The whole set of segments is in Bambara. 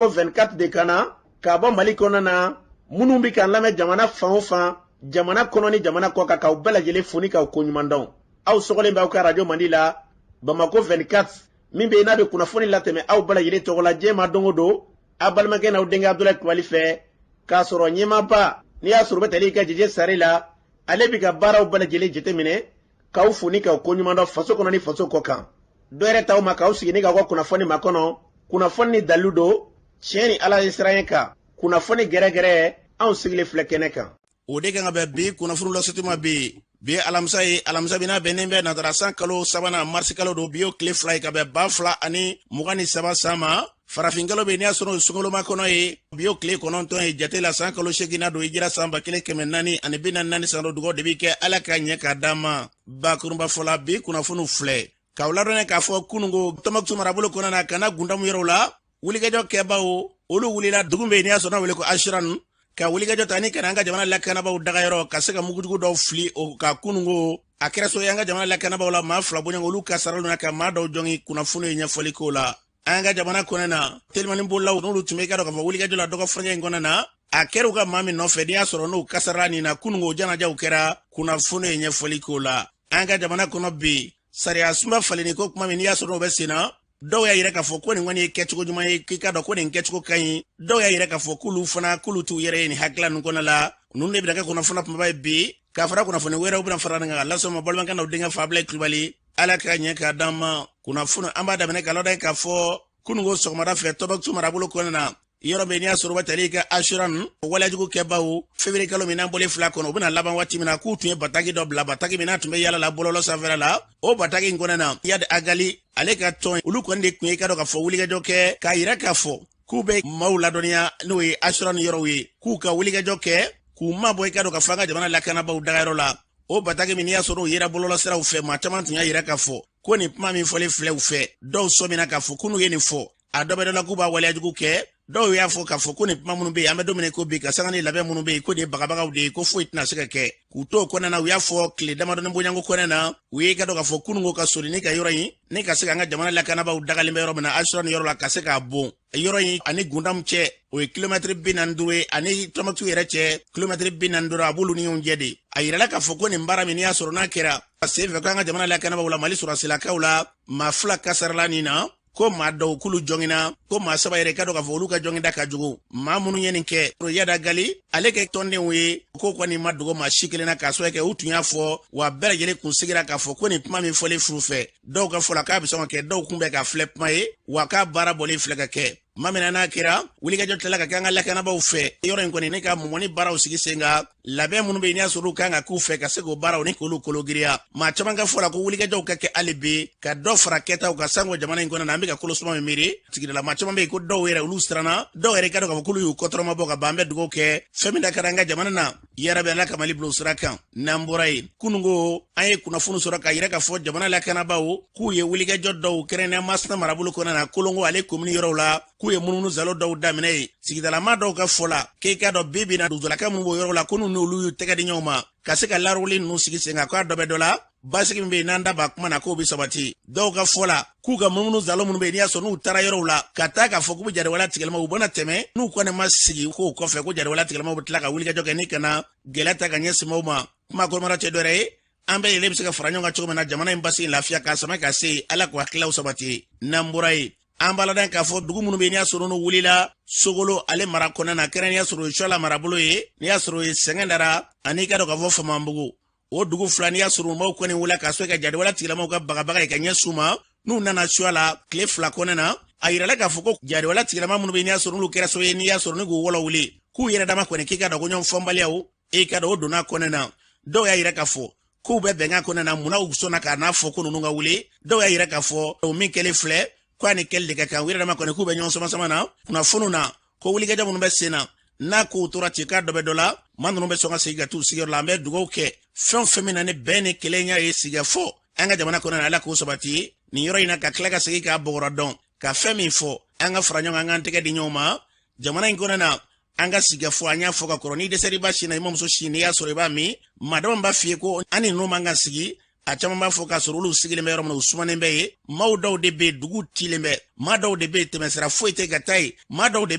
24 de kan na k'a bɔ Mali kɔnɔna na. Minnu bɛ k'an lamɛn jamana fan o fan, jamana kɔnɔ ni jamana kɔ kan, k'aw bɛɛ lajɛlen fo ni k'aw koɲuman dɔn. Aw sɔgɔlen bɛ aw ka radio Mandi la, Bamako 24, min bɛ yen n'a bɛ kunnafoni latɛmɛ aw bɛɛ lajɛlen tɔgɔ la diɲɛ ma don o don, aw balimakɛ n'aw denkɛ Abudulayi Kulubali fɛ, k'a sɔrɔ ɲɛmaaba n'i y'a sɔrɔ u bɛ tali kɛ Jeje Sare la, ale bɛ ka baaraw bɛɛ lajɛlen jateminɛ, k'aw fo ni k'aw koɲuman dɔn faso kɔnɔ ni faso kɔ kan. Dɔ yɛrɛ t'aw ma k'aw sigi ni k'aw ka kunnafoni makɔnɔ, kunnafoni ni dalilu don, tiɲɛ ni Ala ye siran kan, kunnafoni gɛrɛgɛrɛ, anw sigilen filɛ kɛnɛ kan. O de kan ka bɛn bi kunnafoni laseti ma bi. Bi ye alamisa ye, alamisa min n'a bɛnnen bɛ natara san kalo sabanan, marisi kalo don. Bi y'o tile 2 ye ka bɛn 2023 san ma. Farafin kalo bɛ n'i y'a sɔrɔ sunkaloma kɔnɔ ye, bi y'o tile 9 ye jate la, san kalo 8 na don, hijira san 1444 san don. Dugawu de bi kɛ, Ala ka ɲɛ k'a d'an ma. Bakurunba fɔla, bi kunnafoniw filɛ k'aw ladɔnniya k'a fɔ kununko Tɔnbɔkutu marabolo kɔnɔna na, ka na Gundamu yɔrɔw la, wulikajɔ kɛbaw olu wulila dugu bɛ yen n'i y'a sɔrɔ n'a wele ko Asuran, ka wulikajɔ ta ni ka na an ka jamana lakanabaaw dagayɔrɔ, ka se ka mugujugu dɔw fili o ka. Kununko a kɛra so ye an ka jamana lakanabaaw la, maa 2 bɔɲɔgɔn olu kasaraw na, ka maa dɔw jɔngi. Kunnafoni ye ɲɛfɔli k'o la. An ka jamana kɔnɔ na, telimani bolilaw n'olu tun bɛ i ka dɔn k'a fɔ wulikajɔ la dɔgɔ furancɛ in kɔnɔ na, a kɛra u ka maa min nɔfɛ n'i y'a sɔrɔ n'o kasara nin na, kununko janajaw kɛra. Kunnafoni ye ɲɛfɔli k'o la. An ka jamana kɔnɔ bi, sariya sunba falenni ko kuma min n'i y'a sɔrɔ n'o bɛ sen na, dɔw y'a yira k'a fɔ ko nin kɔni ye kɛcogo ɲuman ye, k'i ka dɔn ko nin kɛcogo ka ɲi. Dɔw y'a yira k'a fɔ k'olu fana k'olu t'u yɛrɛ ye nin hakilila ninnu kɔnɔ la. Ninnu de bɛna kɛ kunnafoni kumaba ye bi, k'a fara kunnafoni wɛrɛw bɛna fara nin kan lasɔn ma. Balimakɛ n'aw denkɛ fa Abulayi Kulubali, Ala ka ɲɛ k'a d'an ma. Kunnafoni an b'a daminɛ ka lɔdɔ k'a fɔ kununko sɔgɔmada fɛ, Tɔnbɔkutu marabolo kɔnɔna na, yɔrɔ min n'i y'a sɔrɔ u bɛ tali kɛ Asuran waleyajugu kɛbaw, février kalo min n'an bɔlen fila kɔnɔ, u bɛna laban waati min na, k'u tun ye bataki dɔ bila, bataki min n'a tun bɛ yala la bɔlɔlɔ sanfɛla la. O bataki in kɔnɔna na, Iyad Ag Ghali ale ka tɔn, olu kɔni de tun ye i ka dɔn k'a fɔ wulikajɔ kɛ k'a yira k'a fɔ k'u bɛ maaw ladɔnniya, n'o ye Asuran yɔrɔw ye, k'u ka wulikajɔ kɛ k'u mabɔ i ka dɔn k'a fɔ an ka jamana lakanabaaw dagayɔrɔ la. O bataki min n'i y'a sɔrɔ o yera bɔlɔlɔsiraw fɛ, maa caman tun y'a yira k'a fɔ ko nin kuma min fɔlen filɛ u fɛ, dɔw sɔmina k'a fɔ ko n'u ye nin fɔ, a dɔ bɛ dɔ la k'u b'a waleyajugu kɛ. Dɔw y'a fɔ k'a fɔ ko nin kuma minnu bɛ yen, an bɛ don min na ko bi, ka sanga ni labɛn minnu bɛ yen, ko nin ye bagabagaw de ye, ko foyi tɛna se ka kɛ. K'u to o kɔnɔna na, u y'a fɔ tile damadɔni bonyanko kɔnɔna na, u ye i ka dɔn k'a fɔ kununko ka soli ni ka yɔrɔ in ni ka se ka an ka jamana lakanabaaw dagalen bɛ yɔrɔ min na, Asuran yɔrɔ la, ka se k'a bon. Yɔrɔ in ani Gundamu cɛ, o ye kilomɛtiri 45 ye, ani Tɔnbɔkutu yɛrɛ cɛ kilomɛtiri 45, a b'olu ni ɲɔgɔn cɛ de. A yirala k'a fɔ ko nin baara min n'i y'a sɔrɔ n'a kɛra a sen fɛ, ko an ka jamana lakanabaaw la, Mali sɔrɔdasilakaw la, maa 2 kasarala nin na, ko maa dɔw k'olu jɔngina, ko maa 3 yɛrɛ ka dɔn k'a fɔ olu ka jɔnginda ka jugu. Maa minnu ye nin kɛ, Iyad Ag Ghali ale kɛ tɔndenw ye, ko kɔni ma dogo maa si kelen na, k'a sababu kɛ u tun y'a fɔ wa bɛɛ lajɛlen kun sigira k'a fɔ ko nin kuma min fɔlen furu fɛ, dɔw ka fɔ la k'a bɛ sɔn ka kɛ, dɔw kun bɛ k'a filɛ kuma ye wa k'a baara bɔlen filɛ ka kɛ. Tuma min na n'a kɛra, wulikajɔ tilala ka kɛ an ka lakanabaaw fɛ yɔrɔ in kɔni, ne ka mɔmɔni baaraw sigi sen kan, labɛn minnu bɛ yen n'i y'a sɔrɔ olu kan ka k'u fɛ ka se k'o baaraw ni k'olu kologiriya. Maa caman ka fɔ la ko wulikajɔw ka kɛ hali bi ka dɔ fara kɛtaw kan, sanko jamana in kɔnɔ na, an bɛ ka kolosuma min miiri sigidala. Maa caman bɛ yen ko dɔw yɛrɛ olu siranna, dɔw yɛrɛ ka dɔn k'a fɔ k'olu y'u kɔtɔrɔmabɔ ka ban. An bɛ dugawu kɛ fɛn min da ka di an ka jamana na, yarabi Ala ka Mali bila o sira kan. N'an bɔra yen, kununko an ye kunnafoni sɔrɔ k'a yira k'a fɔ jamana lakanabaaw k'u ye wulikajɔ dɔw kɛrɛnkɛrɛnnenya Masina marabolo kɔnɔ na, Kolongo ale komini yɔrɔw la, k'u ye munumunu zalo dɔw daminɛ yen. Sigidalama dɔw ka fɔ la k'e k'a dɔn bi bi na, dugutulaka minnu b'o yɔrɔ la, ko n'u n'olu y'u tɛgɛ di ɲɔgɔn ma ka se ka larawuli ninnu sigi sen kan, k'a dɔ bɛ dɔ la, basigi min bɛ yen n'an da b'a kuma na, k'o bɛ sabati. Dɔw ka fɔ la k'u ka munumunu zalo minnu bɛ yen n'i y'a sɔrɔ n'u taara yɔrɔw la ka taa k'a fɔ k'u bɛ jariwala tigɛlama, u bɛna tɛmɛ n'u kɔni ma sigi k'o kɔfɛ, ko jariwala tigɛlamaw bɛ tila ka wulikajɔ kɛ ni ka na gɛlɛya ta ka ɲɛsin maaw ma. Kuma kɔrɔmara tɛ dɔwɛrɛ ye, an bɛɛ lajɛlen bɛ se ka fara ɲɔgɔn kan cogo min na jamana in basigi, lafiya k'a sama ka se, Ala k'u hakililaw sabati. N'an bɔra yen, an b'a ladɔn k'a fɔ dugu minnu bɛ yen n'i y'a sɔrɔ n'u wulila Sogolo ale mara kɔnɔna na, kɛrɛnkɛrɛnnenya y'a sɔrɔ o ye Suala marabolo ye, n'i y'a sɔrɔ o ye Sɛngɛndara ani i ka dɔn k'a fɔ Famanbugu, o dugu 2 n'i y'a sɔrɔ maaw kɔni wulila k'a sɔrɔ ka jariwala tigilamaw ka bagabaga ye ka ɲɛsin u ma. N'u nana Suala tile 2 kɔnɔna na, a yirala k'a fɔ ko jariwala tigilama minnu bɛ yen n'i y'a sɔrɔ n'olu kɛra sababu ye n'i y'a sɔrɔ n'u k'u wɔlɔ wuli, k'u yɛrɛ dama kɔni k'i ka dɔn ko ɲɔgɔn fɔnbaliyaw i ka dɔn o donna kɔnɛ na. Dɔw y'a yira k'a fɔ k'u bɛ bɛnkan kɔnɛ na, munna u sɔnna k'a n'a fɔ ko ninnu ka wuli? Dɔw y'a yira k'a fɔ o min kɛlen filɛ ko a ni kɛli de ka kan, u yɛrɛ dama kɔni k'u bɛ ɲɔgɔn sama-sama na. Kunnafoniw na ko wulikajɔ minnu bɛ sen na, n'a kow tora ten, k'a dɔ bɛ dɔ la, maa ninnu bɛ sɔn ka segin ka t'u sigiyɔrɔ la. An bɛ dugawu kɛ fɛn o fɛn min na ni bɛn ni kelenya ye sigikafɔ an ka jamana kɔnɔ na, Ala k'o sabati nin yɔrɔ in na, ka tila ka segin k'a bɔgɔrɔ dɔn ka fɛn min fɔ, an ka fara ɲɔgɔn kan, an k'an tɛgɛ di ɲɔgɔn ma jamana in kɔnɔ na, an ka sigikafɔ. An y'a fɔ ka kɔrɔ, n'i dɛsɛra i ba sin na, i mamuso sin, n'i y'a sɔrɔ i b'a min. Maa dama b'a f'i ye ko an ni ninnu man ka sigi. A caman b'a fɔ k'a sɔrɔ olu sigilen bɛ yɔrɔ min na, u sumanen bɛ yen. Maaw dɔw de bɛ yen, dugu tilen bɛ, maa dɔw de bɛ yen, tɛmɛsira foyi tɛ ka taa yen. Maa dɔw de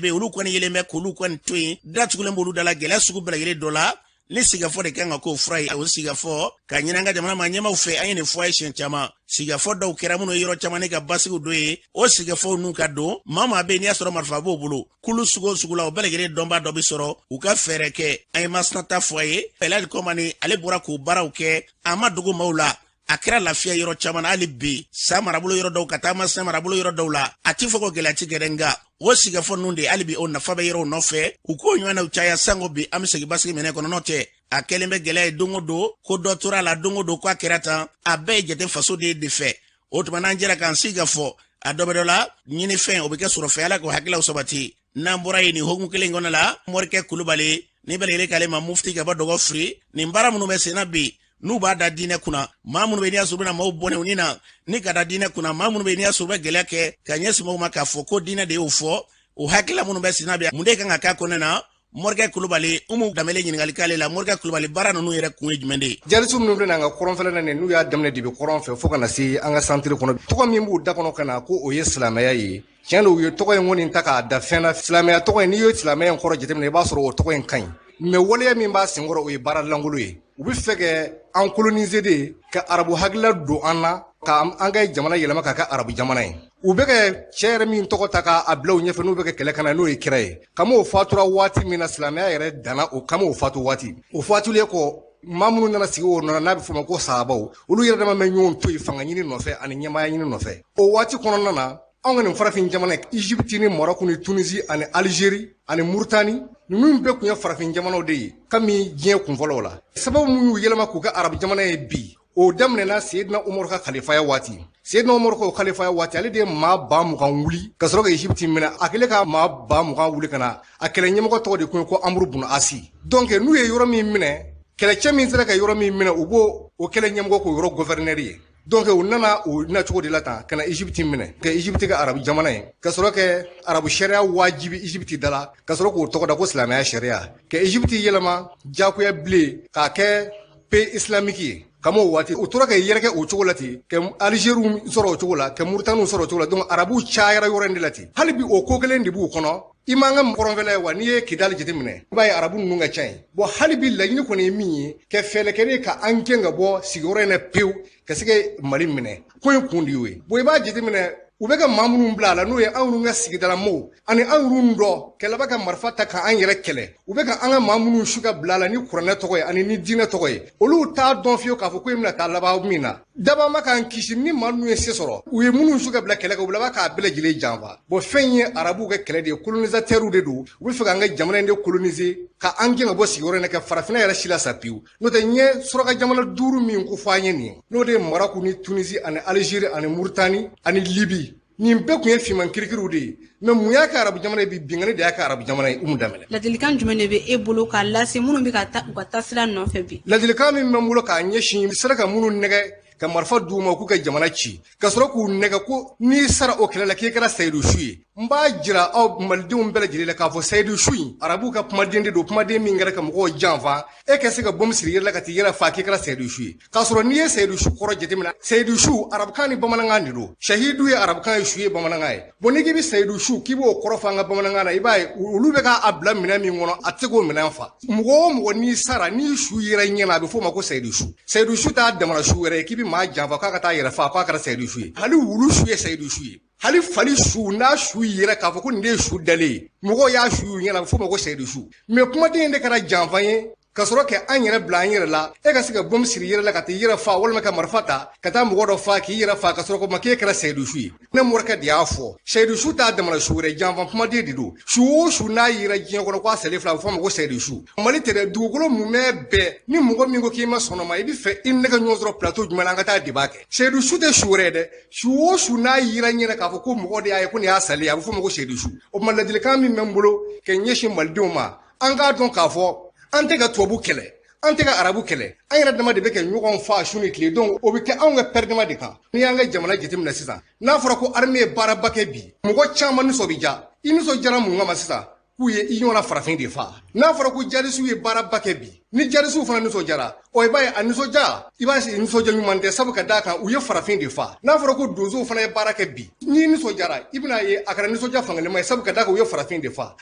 bɛ yen, olu kɔni yelen bɛ k'olu kɔni to yen, datugulen b'olu da la gɛlɛya sugu bɛɛ lajɛlen dɔ la. Ni sigikafɔ de kan ka k'o fura ye, o sigikafɔ ka ɲini an ka jamana maa ɲɛmaaw fɛ. An ye nin fɔ a ye siɲɛ caman, sigikafɔ dɔw kɛra minnu ye yɔrɔ caman ne ka basigiw dɔ ye. O sigikafɔw n'u ka don, maa maa bɛ yen n'i y'a sɔrɔ marifa b'o bolo, kulu sugu o sugu la, o bɛɛ lajɛlen dɔnbaa dɔ bɛ sɔrɔ, u ka fɛɛrɛ kɛ. An ye Masina ta fɔ a ye, Elhaji Kɔmani, ale bɔra k'o baaraw kɛ, a ma dogo maaw la, a kɛra lafiya yɔrɔ caman na. Hali bi sa marabolo yɔrɔ dɔw ka taa Masina marabolo yɔrɔ dɔw la, a ti fɔ ko gɛlɛya ti kɛ dɛ, nka o sigikafɔ ninnu de, hali bi o nafa bɛ yɔrɔw nɔfɛ, u k'o ɲɔgɔnnaw caya sango bi an bɛ segin basigi minɛ kɔnɔ. N'o tɛ, a kɛlen bɛ gɛlɛya ye don o don, ko dɔ tora a la don o don, ko a kɛra tan, a bɛɛ ye jate faso de de fɛ. O tuma n'an jɛra k'an sigi ka fɔ, a dɔ bɛ dɔ la ɲinifɛn, o bɛ kɛ sɔrɔ fɛ. Ala k'o hakililaw sabati. N'an bɔra yen, nin hokumu kelen kɔnɔ la, Morikɛ Kulubali ni bɛɛ lajɛlen k'ale ma mufti ka bɔ Dɔgɔ Firi, nin baara minnu bɛ senna bi, n'u b'a da diinɛ kunna, maa minnu bɛ n'i y'a sɔrɔ u bɛna maaw bɔnɛ u ni na ni ka da diinɛ kunna, maa minnu bɛ n'i y'a sɔrɔ u bɛ gɛlɛya kɛ ka ɲɛsin maaw ma k'a fɔ ko diinɛ de y'o fɔ, o hakilila minnu bɛ senna bi, mun de kan ka k'a kɔnɔ na? Morikɛ Kulubali, Umu Danbele ɲininkali k'ale la. Morikɛ Kulubali, baara ninnu yɛrɛ kun ye jumɛn de ye? Jalisiw minnu filɛ an ka kɔrɔnfɛla na, n'u y'a daminɛ dibi kɔrɔn fɛ fo ka na se an ka santiri kɔnɔ, tɔgɔ min b'u da kɔnɔ ka na ko o ye silamɛya ye. Tiɲɛ don, u ye tɔgɔ in kɔni ta k'a da fɛn na. Silamɛya tɔgɔ in, n'i ye silamɛya in kɔrɔ jateminɛ, i b'a sɔrɔ o tɔgɔ in ka ɲi, mɛ waleya min b'a senkɔrɔ, o ye baara lankolon ye. U bɛ fɛ ka an coloniser de, ka arabu hakilila don an na, ka an ka jamana yɛlɛma ka kɛ arabu jamana ye. U bɛ ka cɛ yɛrɛ min tɔgɔ ta k'a bila u ɲɛfɛ, n'u bɛ ka kɛlɛ ka na, n'o ye kira ye. Kama o fatura waati min na, silamɛya yɛrɛ danna o kama. O fatu waati, o fatulen kɔ, maa minnu nana sigi o nɔ na, n'a bɛ f'o ma ko sahabaw, olu yɛrɛ dama bɛ ɲɔgɔn to yen fanga ɲini nɔfɛ ani ɲɛmaaya ɲini nɔfɛ. O waati kɔnɔna na, anw ka nin farafin jamana, Egypte ni Maroc ni Tunisie ani Algérie ani Mauritanie, ninnu bɛɛ tun ye farafin jamanaw de ye kami diɲɛ kunfɔlɔw la. Sababu min y'u yɛlɛma k'u kɛ arabu jamana ye bi, o daminɛna Seyidina Umaru ka kalifaya waati. Seyidina Umaru ka kalifaya waati, ale de ye maa 20,000 wuli ka sɔrɔ ka Egypte minɛ. A kɛlen ka maa 20,000 wuli ka na, a kɛlɛ ɲɛmɔgɔ tɔgɔ de tun ye ko Amuru bun Asi. Donc n'u ye yɔrɔ min minɛ, kɛlɛcɛ min sera ka yɔrɔ min minɛ, u b'o o kɛlɛ ɲɛmɔgɔ k'o yɔrɔ gouverneur ye. Donc u nana o nacogo de la tan ka na Egypte minɛ, ka Egypte kɛ arabu jamana ye, ka sɔrɔ kɛ arabu sariya wajibi Egypte da la, ka sɔrɔ k'o tɔgɔ da ko silamɛya sariya, ka Egypte yɛlɛma diyagoya bilen k'a kɛ pays islamique ye. Kama o waati, u tora ka yɛrɛkɛ o cogo la ten, ka Algérie sɔrɔ o cogo la, ka Mauritanie sɔrɔ o cogo la. Donc arabuw cayara yɔrɔ in de la ten. Hali bi o ko kelen de b'u kɔnɔ. I m'an ka kɔrɔnfɛla ye wa? N'i ye Kidali jateminɛ, i b'a ye arabu ninnu ka ca yen. Bon, hali bi laɲini kɔni ye min ye, ka fɛɛrɛ kɛ de ka an gɛn ka bɔ sigiyɔrɔ in na pewu, ka se ka Mali minɛ. Ko in kun de y'o ye. Bon, i b'a jateminɛ, u bɛ ka maa minnu bila a la, n'o ye anw ka sigidalamɔgɔw ani anw yɛrɛ dɔ ka laban ka marifa ta k'an yɛrɛ kɛlɛ, u bɛ ka an ka maa minnu su ka bila a la ni kuranɛ tɔgɔ ye ani ni diinɛ tɔgɔ ye, olu t'a dɔn fiyewu k'a fɔ ko in bɛna taa laban min na. Daba ma k'an kisi ni maa ninnu ye se sɔrɔ, u ye minnu su ka bila kɛlɛ kɛ, u bɛ laban k'a bɛɛ lajɛlen janfa. Bon, fɛn ye arabuw ka kɛlɛ de ye, colonisateurs de don. U bɛ fɛ k'an ka jamana in de coloniser, ka an gɛn ka bɔ sigiyɔrɔ in na, ka farafinna yɛrɛ si la sa pewu. N'o tɛ, n ye suraka jamana 5 min ko fɔ an ye nin ye, n'o de ye Maroc ni Tunisie ani Algérie ani Mauritanie ani Libye, nin bɛɛ tun ye finman kirikiriw de ye. Mɛ mun y'a kɛ arabu jamana ye bi? Binkanni de y'a kɛ arabu jamana ye. Umu Danbɛlɛ. Ladilikan jumɛn de bɛ e bolo k'a lase minnu bɛ ka taa u ka taasira nɔfɛ bi? Ladilikan min bɛ n bolo k'a ɲɛsin, sera ka minnu nɛgɛ ka marifa d'u ma k'u ka jamana ci, ka sɔrɔ k'u nɛgɛ ko n'i sara o kɛlɛ la k'i kɛra sayidu su ye, n b'a jira aw malidenw bɛɛ lajɛlen la k'a fɔ sayidu su in arabuw ka kumaden de don, kumaden min kɛra ka mɔgɔw janfa. E ka se ka bɔmu siri yɛrɛ la ka t'i yɛrɛ fa k'i kɛra sayidu su ye, k'a sɔrɔ n'i ye sayidu su kɔrɔ jateminɛ, sayidu su arabukan ni bamanankan de don. Sahidu ye arabukan ye, su ye bamanankan ye. Bon, n'i k'i bɛ sayidu su k'i b'o kɔrɔ fɔ an ka bamanankan na, i b'a ye olu bɛ k'a bila minɛn min kɔnɔ, a tɛ se k'o minɛn fa. Mɔgɔ o mɔgɔ n'i sara, n'i su yera i ɲɛ na, a bɛ f'o ma ko sayidu su. Sayidu su t'a damana su wɛrɛ ye k'i bɛ maa janfa k'a ka taa yɛrɛ fa k'a kɛra sayidu su ye. Hali wulu su ye sayidu su ye, hali fali su n'a su yera k'a fɔ ko nin de ye su dalen ye, mɔgɔw y'a su y'u ɲɛna, a bɛ f'o ma ko sayidu su. Mɛ kumaden in de kɛra janfa ye, ka sɔrɔ kɛ an yɛrɛ bila an yɛrɛ la. E ka se ka bɔmu siri yɛrɛ la ka t'i yɛrɛ fa, walima ka marifa ta ka taa mɔgɔ dɔ fa k'i yɛrɛ fa, ka sɔrɔ ko ma k'e kɛra sayidu su ye. Ne morikɛ de y'a fɔ, sayidu su t'a damana su wɛrɛ, janfa kumaden de don. Su o su n'a yera diɲɛ kɔnɔ k'a salen filɛ, a bɛ fɔ a ma ko sayidu su. Mali tɛ dɛ, dugukolo mumɛ bɛɛ ni mɔgɔ min ko k'i ma sɔn ma, i bɛ fɛ i ne ka ɲɔgɔn sɔrɔ plateau jumɛn na, an ka taa débat kɛ. Sayidu su tɛ su wɛrɛ ye dɛ, su o su n'a yera ɲɛna k'a fɔ ko mɔgɔ de y'a ye ko nin y'a salen ye, a bɛ fɔ o ma ko sayidu su. O tuma ladilikan min bɛ n bolo ka ɲɛsin malidenw ma, an k'a dɔn k'a fɔ an tɛ ka tubabu kɛlɛ, an tɛ ka arabu kɛlɛ, an yɛrɛ dama de bɛ kɛ ɲɔgɔn fa su ni tile. Donc o bɛ kɛ anw ka pɛrɛdama de kan. N'i y'an ka jamana jateminɛ sisan, n'a fɔra ko armée ye baaraba kɛ bi, mɔgɔ caman nisɔn bɛ ja. I nisɔn jara mun kama sisan? K'u ye i ɲɔgɔnna farafin de fa. N'a fɔra ko jadisiw ye baaraba kɛ bi, ni jadisiw fana nisɔndiyara, ɔ i b'a ye a nisɔndiya, i b'a ye nisɔndiya ɲuman tɛ, sabu ka d'a kan u ye farafin de fa. N'a fɔra ko donsow fana ye baara kɛ bi, n'i nisɔndiyara, i bɛna ye a kɛra nisɔndiya fankelenma ye, sabu ka d'a kan u ye farafin de fa.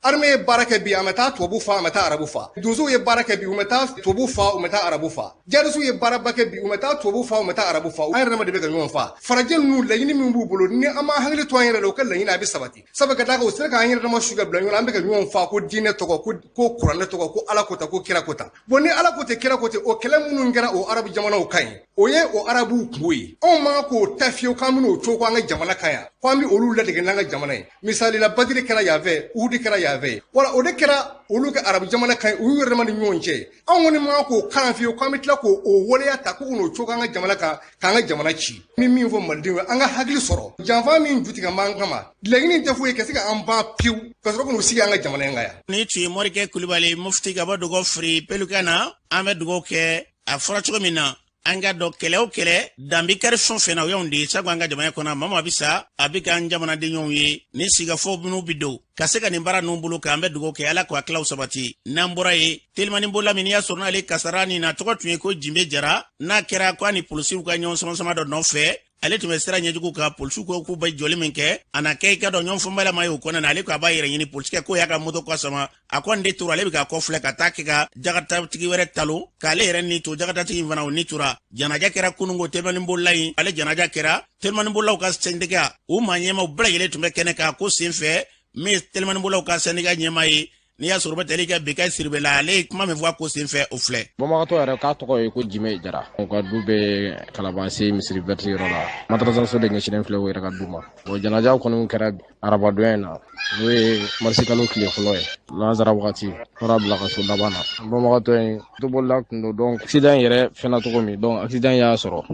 Armée ye baara kɛ bi, a ma taa tubabu fa, a ma taa arabu fa. Donsow ye baara kɛ bi, u ma taa tubabu fa, u ma taa arabu fa. Jadisiw ye baaraba kɛ bi, u ma taa tubabu fa, u ma taa arabu fa. An yɛrɛ dama de bɛ ka ɲɔgɔn fa. Farajɛ ninnu, laɲini min b'u bolo, ni an m'an hakili to an yɛrɛ la, u ka laɲini a bɛ sabati, sabu ka d'a kan u sera k'an yɛrɛ dama su ka bila ɲɔgɔn na. An bɛ ka ɲɔgɔn fa ko diinɛ tɔgɔ, ko kuranɛ tɔgɔ, ko Ala ko tan, ko kira ko tan. Bon, ni Ala ko tɛ, kira ko tɛ, o kɛlɛ minnu kɛra o arabu jamanaw kan ye, o ye o arabuw kungo ye. Anw man k'o ta fiyewu k'an bɛn'o cogo an ka jamana kan yan, ko an bɛ olu ladege n'an ka jamana ye. Misali la, Badiri kɛra yan fɛ, Uhudi kɛra yan fɛ, wala o de kɛra olu ka arabu jamana kan ye, u y'u yɛrɛ dama ni ɲɔgɔn cɛ. Anw kɔni man k'o kalan fiyewu k'an bɛ tila k'o waleya ta ko k'o cogo an ka jamana kan, k'an ka jamana ci. N bɛ min fɔ malidenw ye, an ka hakili sɔrɔ. Janfa min ju tigɛ b'an kama, laɲini tɛ foyi ye ka se k'an ban pewu ka sɔrɔ k'u sigi an ka jamana in kan yan. Ni tun ye Morikɛ Kulibali, mufti ka bɔ Dɔgɔ Firi Pelukan na. An bɛ dugawu kɛ. A fɔra cogo min na, an ka dɔn kɛlɛ o kɛlɛ danbi kari fɛn fɛn na, o y'anw de ye. Sabu an ka jamana kɔnɔ, maa maa bɛ sa, a bɛ k'an jamanadenɲɔgɔnw ye ni sigafɔ minnu bi don ka se ka nin baara ninnu bolo kan. An bɛ dugawu kɛ, Ala k'o akilaw sabati. N'an bɔra yen, telimani bolila min, n'i y'a sɔrɔ n'ale kasara nin na, tɔgɔ tun ye ko Jimbe Jara. N'a kɛra ko a ni polisiw ka ɲɔgɔn sama-sama dɔ nɔfɛ, ale tun bɛ sira ɲɛjugu kan. Polisiw ko k'u bɛ jɔli min kɛ, a na kɛ i ka dɔn ɲɔgɔn fɔnbala ma ye o kɔnɔna na. Ale ko a b'a yɛrɛ ɲini polisikɛ k'o y'a ka moto kɔ sama. A kɔni de tora, ale bɛ ka kɔ filɛ ka taa kɛ ka jagatatigi wɛrɛ talo k'ale yɛrɛ ni to. Jagatatigi in fana, o ni tora. Janaja kɛra kununko telimani bolila in. Ale janaja kɛra, telimani bolilaw ka syndicat, u maa ɲɛmaw bɛɛ lajɛlen tun bɛ kɛnɛ kan ko sen fɛ. Min ye telimani bolilaw ka syndicat ɲɛmaa ye, n'i y'a sɔrɔ bɛ tali kɛ Bekayi Siribe la, ale ye kuma min fɔ a ko sen fɛ, o filɛ. Bɔnbagatɔ yɛrɛ k'a tɔgɔ ye ko Jime Jara. U ka du bɛ Kalabanse misiri vɛriti yɔrɔ la. Madrasaso de ɲɛsinnen filɛ o yɛrɛ ka du ma. Bon, janaja kɔni kɛra arabadonya in na, n'o ye marisikalo tile fɔlɔ ye, lansara wagati taara bila ka so laban na. Bɔnbagatɔ in motobolila tun don. Donc accident yɛrɛ fɛnna cogo min, donc accident y'a sɔrɔ,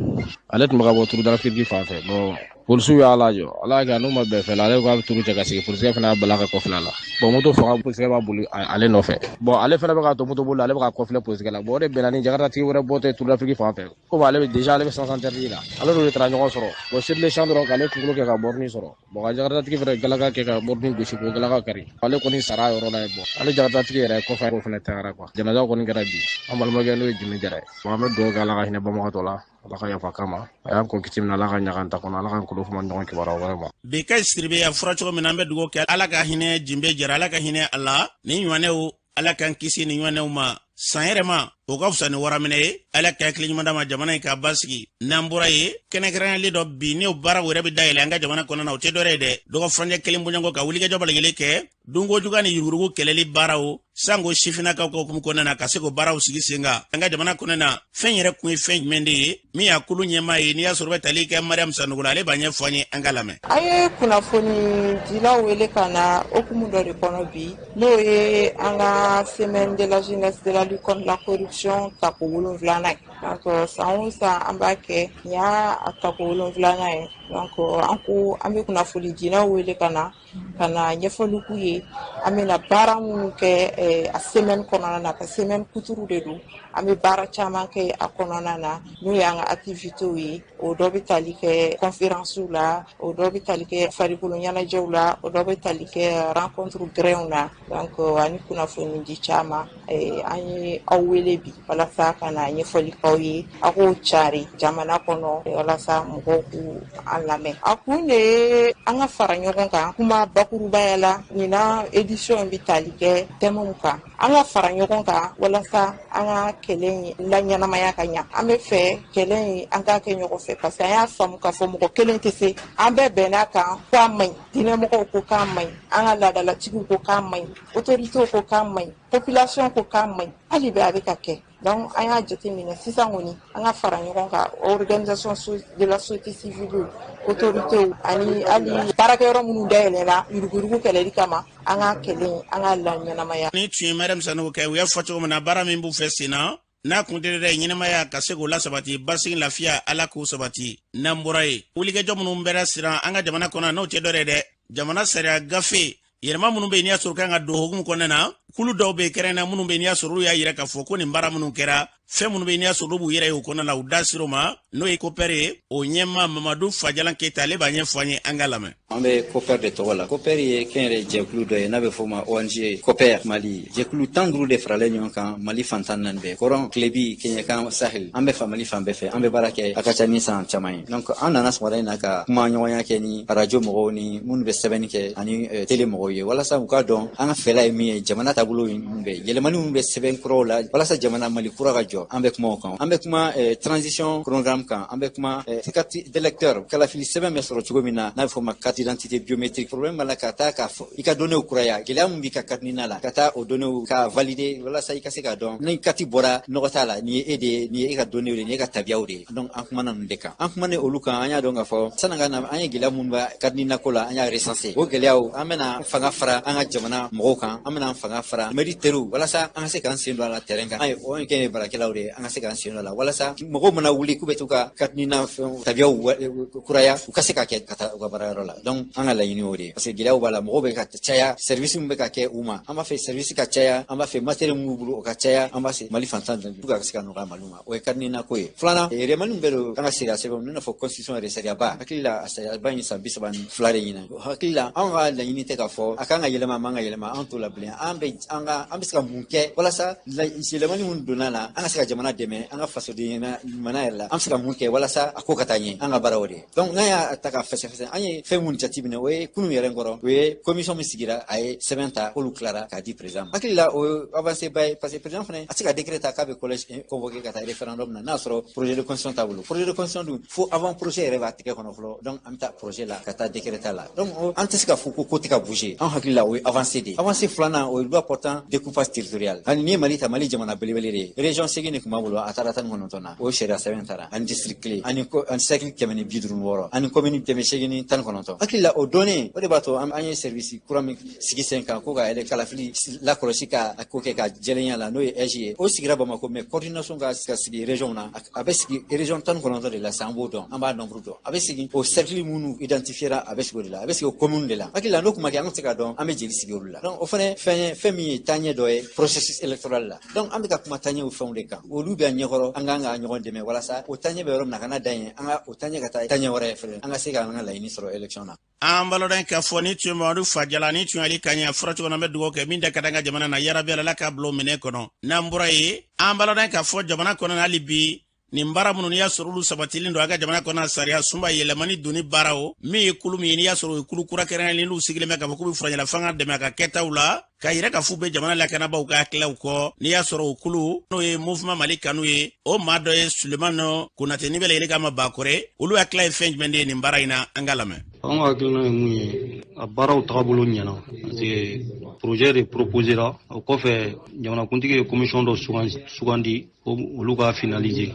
ale tun bɛ ka bɔ Tour d'Afrique fan fɛ. Bon, polisiw y'a lajɔ, Ala y'a kɛ n'u ma bɛn fɛn la, ale ko k'a bɛ turu cɛ ka sigi, polisikɛ fana y'a bala ka kɔfilɛ la. Bon, moto fanga, polisikɛ b'a boli ale nɔfɛ. Bon, ale fana bɛ k'a to moto boli la, ale bɛ ka kɔfilɛ polisikɛ la. Bon, o de bɛnna ni jakatatigi wɛrɛ bɔtɔ ye Tour d'Afrique fan fɛ. Komi ale bɛ déjà, ale bɛ sens interdit la, ale n'o de taara ɲɔgɔn sɔrɔ. Bon, sur le champ dɔrɔn, k'ale kunkolo kɛ ka bɔrɔnin sɔrɔ. Bon, ka jakatatigi fana galaka kɛ ka bɔrɔnin gosi k'o galaka kari, ale kɔni sara yɔrɔ la ye. Bon, ale jakatatigi yɛrɛ kɔfɛ, o fana tagara quoi. Janaja kɔni kɛra bi, an balimakɛ n'o ye Jimi Jara ye. Bon, an bɛ dugawu kɛ, Ala ka hinɛ banbagatɔ la, Ala ka yafa kama a y'an kɔ kiti min na, Ala ka ɲaga ta kɔnɔ, Ala k'an kolo fama ɲɔgɔn kibaruya wɛrɛ ma. Bekayi Siribe a fɔra cogo min na, an bɛ dugawu kɛ, Ala ka hinɛ Jimbe Jara, Ala ka hinɛ a la. Ni ɲɔgɔnɛw, Ala k'an kisi ni ɲɔgɔnɛw ma. San yɛrɛ ma, o ka fisa ni waraminɛ ye. Ala ka hakili ɲuman d'a ma, jamana in k'a basigi. N'an bɔra ye, kɛnɛkɛrɛnyalen dɔ bi, n'o baaraw yɛrɛ bɛ dayɛlɛ an ka jamana kɔnɔ na, o tɛ dɔwɛrɛ ye dɛ, dɔgɔ furancɛ kelen bɔɲɔgɔn ka wulikajɔ bɛɛ lajɛlen kɛ dunkojuguya ni yuruguyurugu kɛlɛli baaraw, sanko sifinnakaw ka hukumu kɔnɔna na, ka se k'o baaraw sigi sen kan an ka jamana kɔnɔ na. Fɛn yɛrɛ kun ye fɛn jumɛn de ye? Min y'a kulu ɲɛmaa ye, n'i y'a sɔrɔ bɛ tali kɛ Mariam Sanogo la, ale b'a ɲɛfɔ an ye, an ka lamɛn. An ye kunnafoni dilaw wele ka na hokumu dɔ de kɔnɔ bi, n'o ye an ka Semaine de la jeunesse de la lutte contre la corruption tako 7nan ye. Donc san o san an b'a kɛ, nin y'a tako 7nan ye. Donc an ko an bɛ kunnafoni dilaw wele ka na ɲɛfɔli k'u ye an bɛna baara minnu kɛ a semaine kɔnɔna na, ka semaine kuturu de don. An bɛ baara caman kɛ a kɔnɔna na, n'o y'an ka activités ye. O dɔ bɛ tali kɛ conférence la, o dɔ bɛ tali kɛ farikolo ɲɛnajɛw la, o dɔ bɛ tali kɛ rencontre grɛnw na, donc ani kunnafoni di caman. An ye aw wele bi walasa ka na ɲɛfɔli k'aw ye, aw k'o cari jamana kɔnɔ walasa mɔgɔw k'u an lamɛn. A kun de ye an ka fara ɲɔgɔn kan. Kuma bakurubaya la, ɲinan édition bɛ tali kɛ thème kan, an ka fara ɲɔgɔn kan walasa an ka kɛlɛ in laɲɛnamaya ka ɲa. An bɛ fɛ kɛlɛ in, an k'a kɛ ɲɔgɔn fɛ, parce que an y'a faamu k'a fɔ mɔgɔ kelen tɛ se. An bɛɛ bɛnn'a kan ko a man ɲi. Diinɛmɔgɔw ko k'a man ɲi, an ka laadalatigiw ko k'a man ɲi, autorités ko k'a man ɲi, population ko k'a man ɲi, hali bi a bɛ ka kɛ. Donc an y'a jateminɛ sisan kɔni, an ka fara ɲɔgɔn kan, organisation de la société civile, autorités, ani hali baarakɛyɔrɔ minnu dayɛlɛla yuruguyurugu kɛlɛli kama, an ka kɛlɛ, an ka laɲɛnamaya. Ni tun ye Mariam Sanogo kɛ, u y'a fɔ cogo min na, baara min b'u fɛ sen na, n'a kun tɛ dɛ, ɲɛnɛmaya ka se k'o lasabati, basigi, lafiya, Ala k'o sabati. N'an bɔra yen, wulikajɔ minnu bɛra siran an ka jamana kɔnɔ, n'o tɛ dɔ dɛ, jamana sariya gafe yɛlɛma minnu bɛ yen, n'i y'a sɔrɔ kan ka don hukumu kɔnɔna na. Kulu dɔw bɛ kɛrɛn na minnu bɛ n'i y'a sɔrɔ olu y'a yira k'a fɔ ko nin baara minnu kɛra, fɛn minnu bɛ n'i y'a sɔrɔ olu b'u yɛrɛ ye o kɔnɔna la, u da sir'o ma. N'o ye COPER ye, o ɲɛma Mamadu Fajalan Keyita, ale b'a ɲɛfɔ an ye, an ka lamɛn. An bɛ COPER de tɔgɔ la. COPER ye kɛnyɛrɛ jɛkulu dɔ ye n'a bɛ fɔ o ma ONG COPER Mali. Jɛkulu 15 de faralen ɲɔgɔn kan Mali fan 14 bɛɛ, kɔrɔn, tilebi, kɛɲɛkan, Sahel. An bɛ fa Mali fan bɛɛ fɛ. An bɛ baara kɛ a ka ca ni san caman ye. Donc an nana sɔgɔmada in na ka kuma ɲɔgɔnya kɛ ni arajo mɔgɔw ni minnu bɛ sɛbɛnni kɛ ani télé mɔgɔw ye, walasa u k'a dɔn an ka fɛla ye min ye jamana taabolo min bɛ yɛlɛmani minnu bɛ sɛbɛn kuraw la, walasa jamana Mali kura ka jɔ. An bɛ kuma o kan. An bɛ kuma transition chronogramme kan. An bɛ kuma carte d'électeur, kalafili sɛbɛn bɛ sɔrɔ cogo min na, n'a bɛ fɔ o ma carte d'identité biométrique. Problème b'a la ka taa k'a fɔ i ka données kuraya, gɛlɛya min b'i ka carte NINA la, ka taa o données ka valider, walasa i ka se k'a dɔn ni carte bɔra nɔgɔ t'a la, nin ye e de ye, nin ye e ka données de ye, nin ye e ka tabiyaw de ye. Donc an kumana ninnu de kan. An kumana olu kan. An y'a dɔn k'a fɔ sanni ka na, an ye gɛlɛya minnu bɛ carte NINA ko la, an y'a recenser. O gɛlɛyaw, an bɛna fanga fara an ka jamana mɔgɔw kan, an bɛna fanga fara mairie teriw, walasa an ka se k'an sen don a la terrain kan. An ye o kɛ ye baarakɛlaw de ye, an ka se k'an sen don a la, walasa mɔgɔw mana wuli k'u bɛ t'u ka carte NINA fɛnw tabiyaw kuraya, u ka se ka kɛ ka taa u ka baarayɔrɔ la. Donc an ka laɲini o de ye, parce que gɛlɛyaw b'a la, mɔgɔw bɛ ka caya, service min bɛ ka kɛ u ma, an b'a fɛ service ka caya, an b'a fɛ matériel min b'u bolo, o ka caya. An b'a se Mali fan 14 pour que a ka se ka nɔgɔya Mali ma. O ye carte NINA ko ye. Filanan, yɛlɛmani min bɛ don an ka sariya sɛbɛnw, i n'a fɔ constitution yɛrɛ, sariyaba, hakili la a sariyaba in san 32 de ɲinan. Hakili la anw ka laɲini tɛ k'a fɔ a kan ka yɛlɛma, a man ka yɛlɛma, an t'o la bilen. An bɛ an ka an bɛ se ka mun kɛ walasa yɛlɛmani min donna la, an ka se ka jamana dɛmɛ, an ka fasoden ɲumanya yɛrɛ la, an bɛ se ka mun kɛ walasa a ko ka taa ɲɛ? An ka baara o de ye. Donc n'an y'a ta ka fɛsɛfɛsɛ, an ye fɛn mun jateminɛ, o ye kunun yɛrɛ kɔrɔ, o ye commission min sigira, a ye sɛbɛn ta k'olu tilara k'a di président ma. Hakili la o ye avancée ba ye, parce que président fana a tɛ se ka décret ta k'a bɛ collège convoqué ka taa référendum na n'a sɔrɔ projet de constitution t'a bolo. Projet de constitution dun, fo avant projet yɛrɛ b'a tɛgɛ kɔnɔ fɔlɔ. Donc an bɛ taa projet la ka taa décret ta la. Donc an tɛ se ka fɔ ko ko tɛ ka bouger. An hakili la o ye avancée de ye. Avancée filanan, o ye loi portant découpage territorial. Hali n'i ye Mali ta, Mali jamana belebele de ye. Région 8 de tun b'an bolo, a taara 19 na. O sariya sɛbɛn taara ani district kelen ani cercle 156 ani commune 819. Hakili la o dɔnnen, o de b'a to an ye service kura min sigi sen kan ko ka kalafili lakɔlɔsi, ka ko kɛ ka jɛlenya la, n'o ye AIGE ye. O sigira Bamakɔ, mais coordination ka sigi région na. A bɛ sigi région 19 de la sisan. An b'o dɔn, an b'a nombre dɔn. A bɛ sigi o cercle minnu identifiera, a bɛ sigi o de la, a bɛ sigi o commune de la. Hakili la n'o kuma kɛ, an tɛ se ka dɔn an bɛ jeli sigi olu la. Donc o fana fɛn ye, fɛn min ye taaɲɛ dɔ ye processus électoral la. Donc an bɛ ka kuma taaɲɛw fɛnw de kan, olu bɛ ɲɛkɔrɔ. An kan ka ɲɔgɔn dɛmɛ walasa o taaɲɛ bɛ yɔrɔ min na, a kana dan yen, an ka o taaɲɛ ka taa taaɲɛ wɛrɛ fɛnɛ, an ka se k'an ka laɲini sɔrɔ élection na. An balɔdɔn k'a fɔ ni tun ye Mamadu Fajala ni tun y'ale ka ɲɛ fura cogo na. An bɛ dugawu kɛ min da ka d'an ka jamana na, yarabi Ala k'a bila o minɛ kɔnɔ. N'an bɔra yen, an balɔdɔn k'a fɔ jamana kɔnɔ hali bi, nin baara minnu n'i y'a sɔrɔ olu sabatilen don, a ka jamana kɔnɔ sariya sunba yɛlɛmani donni baaraw, min ye kulu min ye n'i y'a sɔrɔ o ye kulu kura kɛrɛnkɛrɛnnen n'u sigilen bɛ k'a fɔ k'u bɛ furancɛla fanga dɛmɛ a ka kɛtaw la, k'a yira k'a fɔ bɛ jamana lakanabaaw ka hakililaw kɔ. N'i y'a sɔrɔ o kulu, n'o ye Mouvement Mali Kanu ye, o maa dɔ ye Sulemani Konate, n'i bɛ layɛlɛ k'a ma Bakɔrɛ, olu hakilila ye fɛn jumɛn de ye nin baara in na? An ka lamɛn. An ka hakilina ye mun ye, a baaraw tagabolo ɲɛna, parce que projet de proposera. O kɔfɛ, jamanakuntigi ye commission dɔ sugandi, olu k'a finaliser.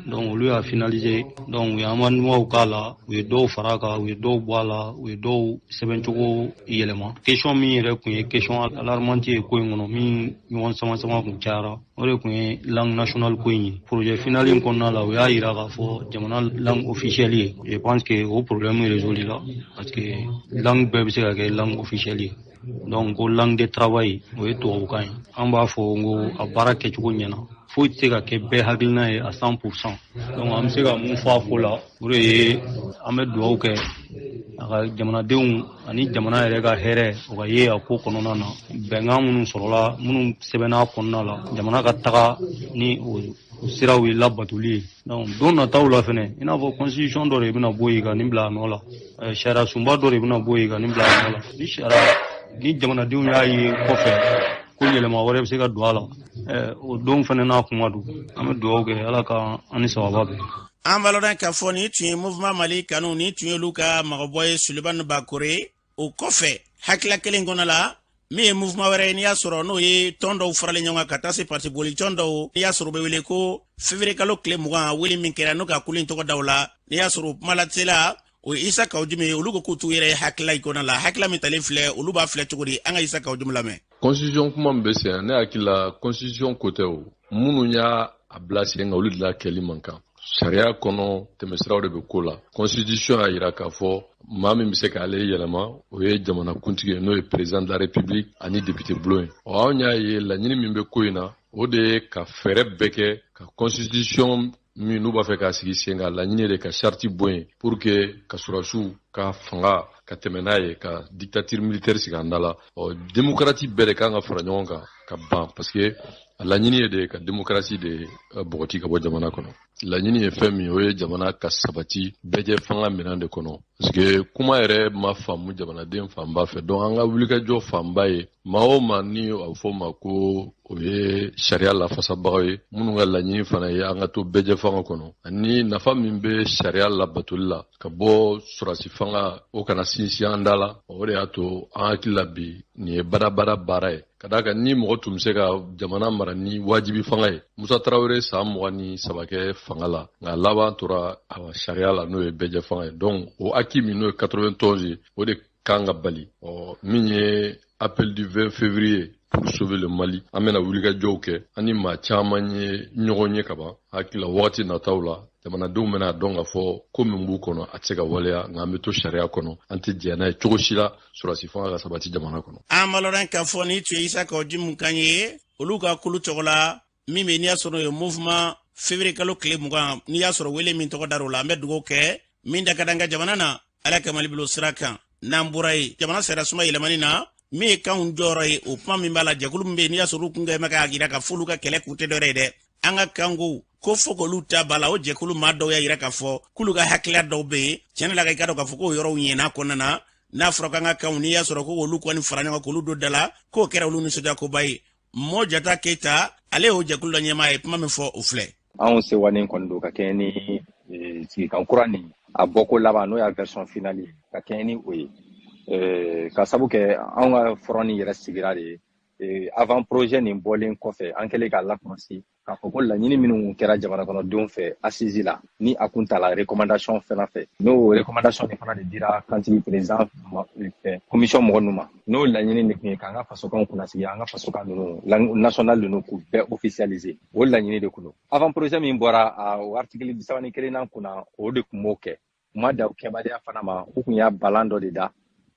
Donc olu y'a finaliser. Donc u ye amendement k'a la, u ye dɔw fara kan, u ye dɔw bɔ a la, u ye dɔw sɛbɛncogo yɛlɛma. Question min yɛrɛ tun ye question alarmante ye ko in kɔnɔ, min ɲɔgɔn sama sama kun cayara, o de tun ye langue nationale ko in ye. Projet final in kɔnɔna la, u y'a yira k'a fɔ jamana langue officielle ye. Je pense que o problème résolu la, parce que langue bɛɛ bɛ se ka kɛ langue officielle ye. Donc ko langue de travail, o ye tubabukan ye. An b'a fɔ n ko a baara kɛcogo ɲɛna, foyi tɛ se ka kɛ bɛɛ hakilina ye à 100%. Donc an bɛ se ka mun fɔ a ko la, o de ye an bɛ dugawu kɛ a ka jamanadenw ani jamana yɛrɛ ka hɛrɛ o ka ye a ko kɔnɔna na. Bɛnkan minnu sɔrɔla, minnu sɛbɛnna a kɔnɔna la, jamana ka taga ni o siraw ye labatoli ye. Donc don nataw la fɛnɛ, i n'a fɔ constitution dɔ de bɛna bɔ yen ka nin bila a nɔ la, sariya sunba dɔ de bɛna bɔ yen ka nin bila a nɔ la, ni sariya ni jamanadenw y'a ye kɔfɛ ko yɛlɛma wɛrɛ bɛ se ka don a la, o don fɛnɛ n'a kuma don. An bɛ dugawu kɛ, Ala ka an ni sababa bɛn. An balɔdɔn k'a fɔ nin tun ye Mouvement Mali Kanu, nin tun ye olu ka magabɔ ye, Sulemani Bakore. O kɔfɛ, hakilila kelen kɔnɔ la, min ye mouvement wɛrɛ ye n'i y'a sɔrɔ n'o ye tɔn dɔw faralen ɲɔgɔn kan ka taa se parti boli tɔn dɔw, n'i y'a sɔrɔ u bɛ wele ko février kalo tile 20, wele min kɛra n'o ka kulu in tɔgɔ da o la, n'i y'a sɔrɔ o kumalasela o ye Isa Kawujumi ye. Olu ko k'u t'u yɛrɛ ye hakilila in kɔnɔ la. Hakilila min talen filɛ, olu b'a filɛ cogo di? An ka Isa Kawujumi lamɛn. Constitution kuma min bɛ sen na, ne hakili la constitution ko tɛ. O minnu y'a a bila sen kan, olu de la kɛli man kan. Sariya kɔnɔ tɛmɛsiraw de bɛ ko la. Constitution y'a yira k'a fɔ maa min bɛ se k'ale yɛlɛma, o ye jamanakuntigi ye, n'o ye président de la République ani député bulon ye. Ɔ, anw y'a ye, laɲini min bɛ ko in na, o de ye ka fɛɛrɛ bɛɛ kɛ ka constitution min n'u b'a fɛ k'a sigi sen kan, laɲini de ka charte bɔ yen pour que ka sɔrɔdasiw ka fanga ka tɛmɛ n'a ye, ka dictature militaire sigi an da la. Ɔ, démocratie bɛɛ de kan ka fara ɲɔgɔn kan ka ban, parce que a laɲini ye de ka démocratie de bɔgɔti ka bɔ jamana kɔnɔ. Laɲini ye fɛn min, o ye jamana ka sabati bɛɛjɛ fanga minɛn de kɔnɔ, parce que kuma yɛrɛ ma faamu jamanaden fanba fɛ. Donc an ka wulikajɔ fanba ye, maa o maa ni a bɛ fɔ o ma ko o ye sariya lafasabagaw ye, minnu ka laɲini fana ye an ka to bɛɛjɛ fanga kɔnɔ, ani nafa min bɛ sariya labatoli la ka bɔ sɔrɔdasi fanga, o kana sinsin an da la. O de y'a to an hakili la bi, nin ye badabada baara ye, ka d'a kan ni mɔgɔ tun bɛ se ka jamana mara ni wajibi fanga ye, Musa Tarawele san 23 kɛ fanga la, nka laban tora a sariya la, n'o ye bɛɛjɛ fanga ye. Donc o acquis min n'o ye 91 ye, o de kan ka bali. Ɔ, min ye appel du 20 février pour sauver le Mali, an bɛna wulikajɔw kɛ, an ni maa caman ye ɲɔgɔn ye kaban. Hakili la, wagati nataw la, jamanadenw bɛna dɔn k'a fɔ ko min b'u kɔnɔ, a tɛ se ka waleya, nka an bɛ to sariya kɔnɔ. An tɛ jɛn n'a ye cogo si la, sɔrɔdasi fanga ka sabati jamana kɔnɔ. An b'a k'a fɔ ni tun ye Isa Kawu Jimu kan ye, olu ka kulu tɔgɔ la min bɛ, n'i y'a sɔrɔ o ye mouvement février kalo tile 20, n'i y'a sɔrɔ wele min tɔgɔ dar'o la. An bɛ dugawu kɛ min da ka d'an ka jamana na, Ala ka Mali bilo sira kan. N'an bɔra yen, jamana sariya suma yɛlɛmani na, min ye kanw jɔyɔrɔ ye, o kuma min b'a la, jɛkulu min bɛ yen, n'i y'a sɔrɔ olu kun kɛ bɛ k'a yira ka f'olu ka kɛlɛ k'u tɛ dɔwɛrɛ ye dɛ, an ka kanko ko fo k'olu ta ba la. O jɛkulu maa dɔw y'a yira k'a fɔ k'olu ka hakilila dɔw bɛ yen tiɲɛ la, ka i ka dɔn k'a fɔ k'o yɔrɔw ɲɛna kɔnɔna na. N'a fɔra k'an ka kanw, n'i y'a sɔrɔ ko olu kɔni fara ɲɔgɔn kan k'olu don da la, k'o kɛra olu nisɔndiyakoba ye. Mɔ Jata Keyita, ale y'o jɛkulu dɔ ɲɛmaa ye, kuma min fɔ, o filɛ. Anw sewanen kɔni don ka kɛɲɛ ni sigikan kura nin a bɔko laban, n'o y'a version finale ye, ka kɛɲɛ ni o ye, ka sabu kɛ anw ka front nin yɛrɛ sigira de avant projet nin bɔlen kɔfɛ. An kɛlen k'a lakɔlɔsi k'a fɔ ko laɲini minnu kɛra jamana kɔnɔdenw fɛ assise la, ni a kun tala recommandation fɛnɛ fɛ, n'o recommandation nin fana de dira kantigi président fɛ commission mɔgɔ ninnu ma, n'o laɲini de tun ye k'an ka fasokanw kunnasigi, an ka fasokan ninnu, langue nationale ninnu, k'u bɛɛ officialiser. O laɲini de kun don. Avant projet min bɔra, a o article 31nan kunna, o de kun b'o kɛ. U ma dan o kɛbaliya fana ma, u kun y'a balan dɔ de da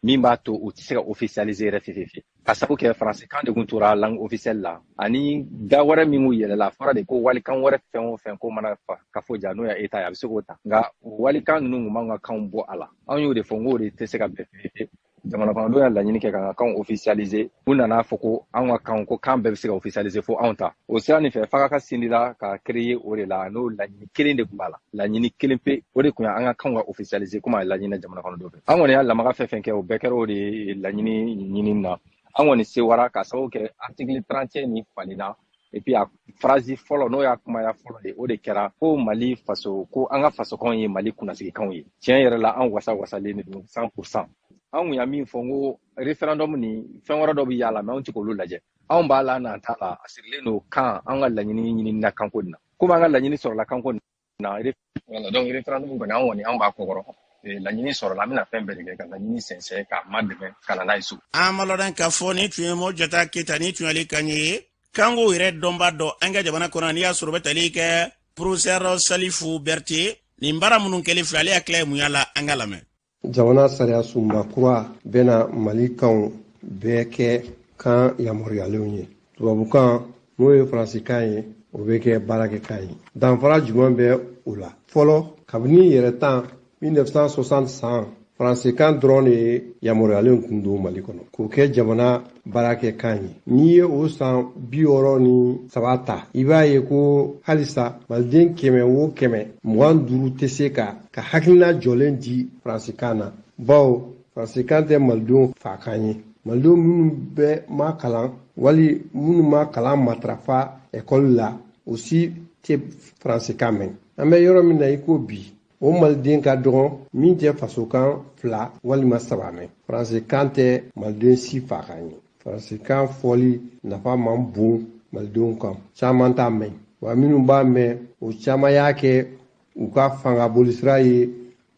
min b'a to u tɛ se ka officialiser yɛrɛ fefefe, ka sabu kɛ faransikan de kun tora langue officielle la, ani da wɛrɛ min kun yɛlɛla. A fɔra de ko walikan wɛrɛ, fɛn o fɛn ko mana kafo ja, n'o ya état ye, a bɛ se k'o ta, nka o walikan ninnu kun b'an ka kanw bɔ a la. Anw y'o de fɔ n k'o de tɛ se ka bɛn fefefe. Jamana kɔnɔdenw y'a laɲini kɛ k'an ka kanw officialiser, u nana fɔ ko an ka kanw, ko kan bɛɛ bɛ se ka officialiser fo anw ta. O sira nin fɛ, f'a ka sindila ka créer o de la, n'o laɲini kelen de tun b'a la, laɲini kelen pe, o de tun ye an ka kanw ka officialiser komi a laɲini jamana kɔnɔdenw fɛ. An kɔni y'a lamaga fɛn fɛn kɛ, o bɛɛ kɛra o de laɲini ɲini na. An kɔni sewara ka sababu kɛ article 31 nin falenna, et puis a phrase fɔlɔ, n'o y'a kumaya fɔlɔ de, o de kɛra ko Mali faso, ko an ka fasokanw ye Mali kunnasigikanw ye. Tiɲɛ yɛrɛ la, an wasa wasalen de don 100%. An kun y'a min fɔ n ko référendum ni fɛn wɛrɛ dɔ bɛ y'a la, mais anw tɛ k'olu lajɛ. Anw b'a la n'an t'a la, a sirilen don kan an ka laɲini ɲini na kanko nin na, komi an ka laɲini sɔrɔla kanko nin na. Voilà, donc référendum kɔni, an kɔni an b'a kɔkɔrɔ. Laɲini sɔrɔla, an bɛna fɛn bɛɛ de kɛ ka laɲini sɛnsɛn k'a ma dɛmɛ ka na n'a ye so. An b'a k'a fɔ ni tun ye Mɔ Jata Keyita, ni tun y'ale kan ye, kanko yɛrɛ dɔnba dɔ an ka jamana kɔnɔ, n'i y'a sɔrɔ o bɛ tali kɛ professeur Salifu Berete. Nin baara minnu kɛlen filɛ, ale hakilila ye mun y'a la? An ka lamɛn. Jamana sariya sunba kura bɛna Mali kanw bɛɛ kɛ kan yamaruyalenw ye. Tubabukan, n'o ye faransikan ye, o bɛ kɛ baarakɛkan ye. Danfara jumɛn bɛ o la? Fɔlɔ, kabini yɛrɛ tan 1960 san, faransikan dɔrɔn de ye yamaruyalen kun don Mali kɔnɔ k'o kɛ jamana baarakɛkan ye. N'i ye o san 63 ta, i b'a ye ko halisa maliden 100 o 100, 25 tɛ se ka hakilina jɔlen di faransikan na, bawo faransikan tɛ malidenw fakan ye. Malidenw minnu bɛ ma kalan wali minnu ma kalan matarafa ekɔli la, o si tɛ faransikan mɛn. An bɛ yɔrɔ min na i ko bi, o maliden ka dɔgɔn min tɛ fasokan fila walima saba mɛn. Faransikan tɛ maliden si fakan ye. Faransikan fɔli nafa man bon malidenw kan, caman t'a mɛn, wa minnu b'a mɛn, o caman y'a kɛ u ka fanga bolisira ye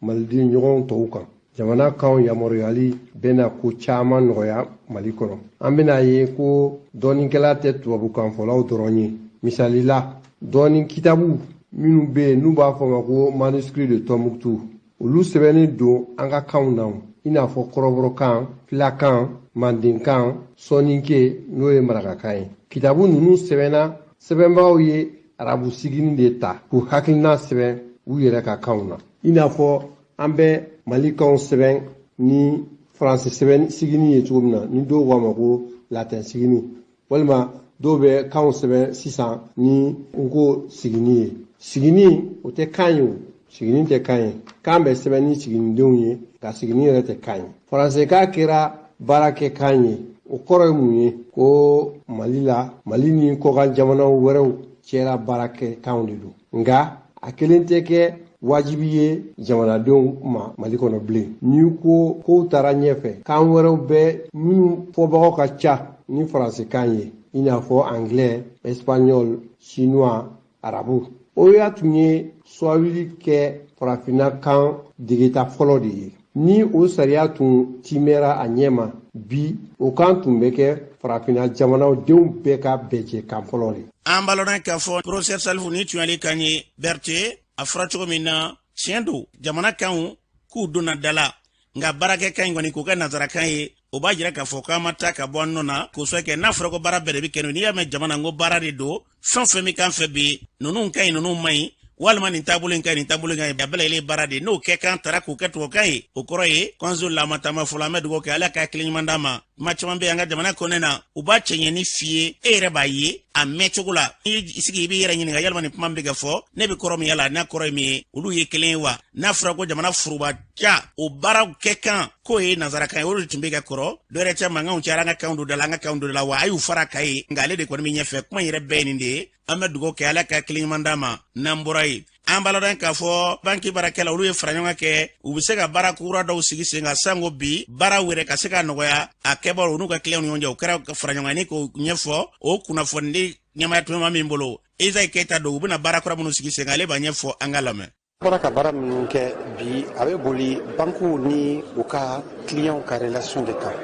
maliden ɲɔgɔn tɔw kan. Jamana kanw yamaruyali bɛna ko caman nɔgɔya Mali kɔnɔ. An bɛna ye ko dɔnnikɛla tɛ tubabukanfɔlaw dɔrɔn ye. Misali la, dɔnni kitabu minnu bɛ yen n'u b'a fɔ ma ko manuscrit de Tombouctou, olu sɛbɛnnen don an ka kanw na, i n'a fɔ kɔrɔbɔrɔkan, filakan, mandenkan, sɔninke, n'o ye marakakan ye. Kitabu ninnu sɛbɛnna, sɛbɛnbagaw ye arabu sigini de ta k'u hakilina sɛbɛn u yɛrɛ ka kanw na, i n'a fɔ an bɛ Mali kanw sɛbɛn ni faransi sɛbɛn sigini ye cogo min na, ni dɔw k'a ma ko latin sigini, walima dɔw bɛ kanw sɛbɛn sisan ni nko sigini ye. Sigini, o tɛ kan ye, o sigini tɛ kan ye. Kan bɛ sɛbɛn ni siginidenw ye, nka sigini yɛrɛ tɛ kan ye. Faransɛkan kɛra baarakɛ kan ye. O kɔrɔ ye mun ye? Ko Mali la, Mali ni kɔkan jamanaw wɛrɛw cɛla baarakɛ kanw de don, nka a kelen tɛ kɛ wajibi ye jamanadenw ma Mali kɔnɔ bilen. N'i ko kow taara ɲɛfɛ, kan wɛrɛw bɛ minnu fɔbagaw ka ca ni faransikan ye, i n'a fɔ anglais, espagnol, chinois, arabu. OUA tun ye swahili kɛ farafinna kan degeta fɔlɔ de ye. Ni o sariya tun timɛra a ɲɛ ma bi, o kan tun bɛ kɛ farafinna jamanaw denw bɛɛ ka bɛɛjɛ kan fɔlɔ de. An b'a lɔn k'a fɔ professeur Salifu ni tun y'ale kan ye. Berthe, a fɔra cogo min na, tiɲɛ don, jamana kanw k'u donna da la, nka baarakɛ kan in kɔni k'o kɛ nanzarakan ye, o b'a jira k'a fɔ k'an ma taa ka bɔ an nɔ na k'o sɔ kɛ. N'a fɔra ko baara bɛɛ de bɛ kɛ, n'i y'a mɛn jamana ko baara de don, fɛn fɛn bɛ k'an fɛ bi, ninnu ka ɲi, ninnu man ɲi, walima nin taabolo in ka ɲi, nin taabolo in ka ɲi, a bɛɛ lajɛlen baara de. N'o kɛ kan tara k'o kɛ tubabukan ye, o kɔrɔ ye kɔnso lamatama fɔlɔ. An bɛ dugawu kɛ, Ala ka hakili ɲuman d'an ma. Kuma caman bɛ an ka jamana kɔnɔna na, u b'a cɛɲɛni f'i ye, e yɛrɛ b'a ye a mɛn cogo la, n'i y'i sigi, i b'i yɛrɛ ɲininka yalima nin kuma min bɛ ka fɔ, ne bɛ kɔrɔ min yala, n'a kɔrɔ ye min ye, olu ye kelen ye wa? N'a fɔra ko jamana foroba ja o baaraw kɛ kan k'o ye nanzarakan ye, o de tun bɛ ka kɔrɔ. Dɔ yɛrɛ cɛ mankanw cayara, an ka kanw don da la, an ka kanw don da la wa, a y'u fara ka ye, nka ale de kɔni bɛ ɲɛfɛ. Kuma in yɛrɛ bɛɛ ye nin de ye. An bɛ dugawu kɛ, Ala ka hakili ɲuman d'an ma. N'an bɔra yen, an b'a ladɔn k'a fɔ banki baarakɛla, olu ye fara ɲɔgɔn kɛ, u bɛ se ka baara kura dɔw sigi sen kan, sanko bi baara wɛrɛ ka se ka nɔgɔya a kɛbaaw n'u ka kiliyanw ni ɲɔgɔn cɛ. O kɛra fara ɲɔgɔn kan ni k'o ɲɛfɔ o kunnafonidi ɲɛmaaya tuma min bolo, Ezayi Keyita don. U bɛna baara kura minnu sigi sen kan, ale b'a ɲɛfɔ, an ka lamɛn. Bɔra ka baara minnu kɛ bi, a bɛ boli bankiw ni u ka kiliyanw ka relation de kan.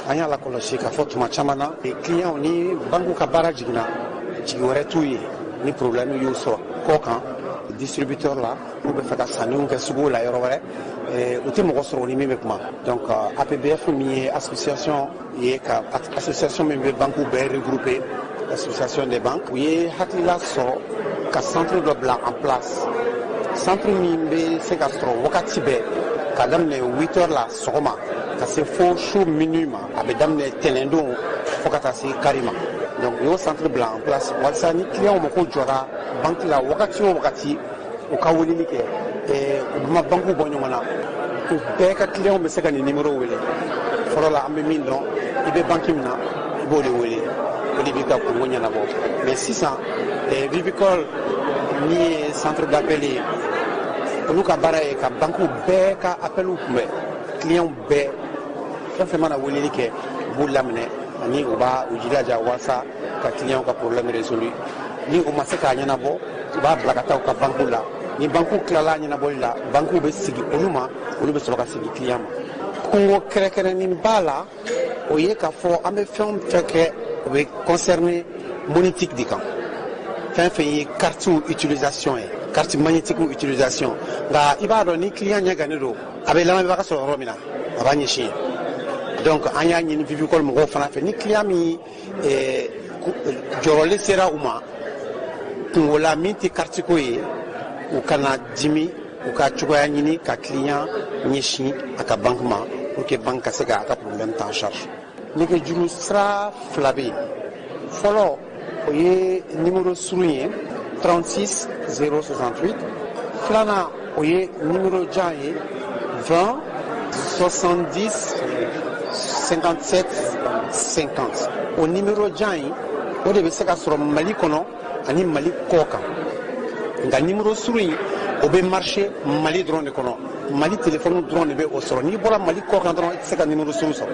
An y'a lakɔlɔsi k'a fɔ tuma caman na, kiliyanw ni bankiw ka baara jiginna, jigi wɛrɛ t'u ye. Ni problème y'u sɔrɔ kɔ kan, distributeur la, n'u bɛ fɛ ka sanniw kɛ sugu la yɔrɔ wɛrɛ, u tɛ mɔgɔ sɔrɔ ni min bɛ kuma. Donc APBF min ye association ye, ka association min bɛ banques bɛɛ regrouper, association des banques, u ye hakilila sɔrɔ ka centre dɔ bila en place, centre min bɛ se ka sɔrɔ wagati bɛɛ, ka daminɛ 8 heures la sɔgɔma ka se fo su minuit ma. A bɛ daminɛ tɛnɛndon fo ka taa se kari ma. Donc u y'o centre bila en place walasa ni client mako jɔra banque la wagati o wagati, u ka weleli kɛ, u ma banque bɔ ɲɔgɔn na, u bɛɛ ka client bɛ se ka nin numéro wele. Fɔlɔ la, an bɛ min dɔn, i bɛ banque min na, i b'o de wele, o de b'i ka kungo ɲɛnabɔ. Mais sisan, Vivicol min ye centre d'appel ye, olu ka baara ye ka banque bɛɛ ka appeliw kunbɛn. Client bɛɛ, fɛn fɛn mana weleli kɛ, u b'u laminɛ ani u b'a u jilaja walasa ka client ka problème résolu. Ni u ma se k'a ɲɛnabɔ, u b'a bila ka taa u ka banque la. Ni banque tilala ɲɛnabɔli la, banque bɛ sigi olu ma, olu bɛ sɔrɔ ka segin client ma. Kungo kɛrɛnkɛrɛnnen b'a la, o ye k'a fɔ an bɛ fɛn o fɛn kɛ, o bɛ concerner monétique de kan, fɛn fɛn ye carte utilisation ye, carte magnétique utilisation. Nka i b'a dɔn, ni client ɲɛ gannen don, a bɛ lamɛnbaga sɔrɔ yɔrɔ min na, a b'a ɲɛsin yen. Donc an y'a ɲini Vivicol mɔgɔw fana fɛ, ni client min jɔrɔlen sera u ma kungo la min tɛ carte ko ye, u kana dimi, u ka cogoya ɲini ka client ɲɛsin a ka banque ma pour que banque ka se k'a ka problème ta en charge. Nɛgɛjuru sira fila bɛ yen. Fɔlɔ, o ye numéro surun ye, 36 068. Filanan, o ye numéro jan ye, 20 70 57 50. O numéro jan in, o de bɛ se ka sɔrɔ Mali kɔnɔ ani Mali kɔ kan, nka numéro surun in, o bɛ marché Mali dɔrɔn de kɔnɔ. Mali téléphone dɔrɔn de bɛ o sɔrɔ. N'i bɔra Mali kɔ kan dɔrɔn, i tɛ se ka numéro surun sɔrɔ.